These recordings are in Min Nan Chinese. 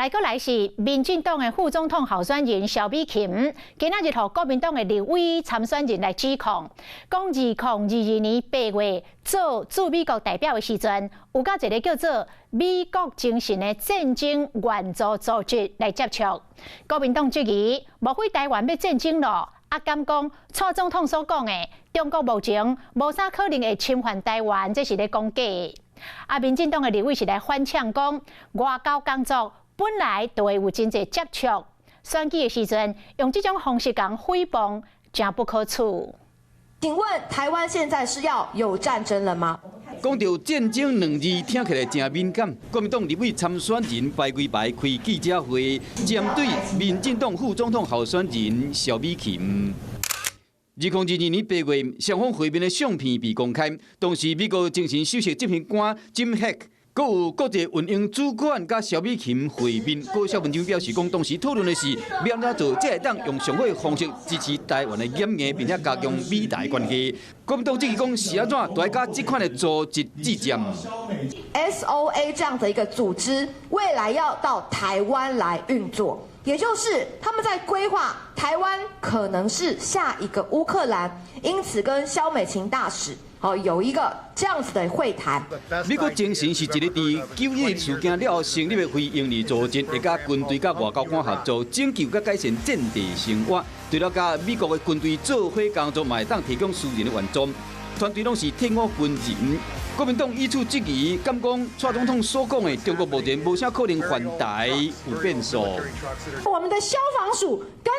來閣來是民進黨的副總統候選人蕭美琴，今仔日予國民黨的立委參選人來指控，講2022年8月做駐美國代表的時陣，有佮一個叫做美國精神的戰爭援助組織來接觸。國民黨質疑，莫非台灣欲戰爭囉？啊，敢講蔡總統所講的中國目前無啥可能會侵犯台灣，這是咧講假的。啊，民進黨的立委是來反嗆講，外交工作本來就會有真濟接觸，選舉的時陣用這種方式共誹謗，誠不可取。請問台灣現在是要有戰爭了嗎？講到戰爭兩字，聽起來誠敏感。國民黨立委參選人排規排開記者會，針對民進黨副總統候選人蕭美琴。2022年8月，雙方會面的相片被公開，當時美國精神首席執行官金赫，閣有國際運營主管佮蕭美琴會面。郭小文章表示講，當時討論的是欲按怎做，才會當用上好的方式支持台灣的減壓，並且加強美台關係。國民黨質疑講是按怎，都愛佮這款的組織之戰。 SOA 這樣的一個組織，未來要到台灣來運作。也就是他們在規劃台灣可能是下一個烏克蘭，因此跟蕭美琴大使哦有一個這樣子的會談。美國精神是一個佇9.11事件了後成立的非營利組織，會佮軍隊佮外交官合作，拯救佮改善戰地生活。除了佮美國的軍隊做伙工作，嘛會當提供私人的援助。團隊攏是退伍軍人。國民黨以此質疑，敢講蔡總統所講的中國目前無啥可能犯台有變數。我們的消防署跟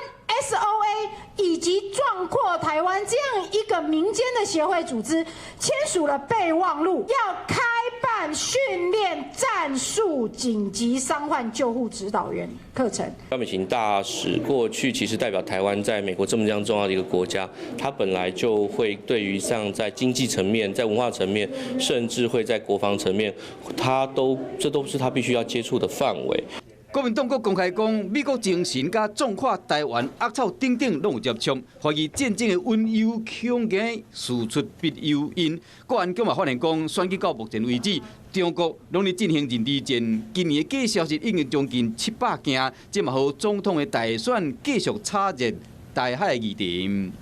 SOA 以及壯闊台灣這樣一個民間的協會組織簽署了備忘錄，要開辦訓練戰術緊急傷患救護指導員課程。蕭美琴大使過去其實代表台灣在美國這麼樣重要的一個國家，他本來就會對於像在經濟層面、在文化層面，甚至會在國防層面，他都這都是他必須要接觸的範圍。國民黨閣公開講，美國精神佮壯闊台灣鴨草等等攏有接觸，懷疑戰爭的隱憂恐驚事出必有因。國安局嘛發現講，選舉到目前為止，中國攏咧進行認知戰，今年的假消息已經將近700件，這嘛予總統的大選繼續炒熱台海議題。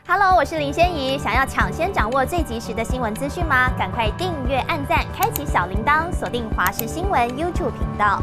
Hello，我是林仙怡。想要搶先掌握最及時的新聞資訊嗎？趕快訂閱、按讚、開啟小鈴鐺，鎖定華視新聞 YouTube 頻道。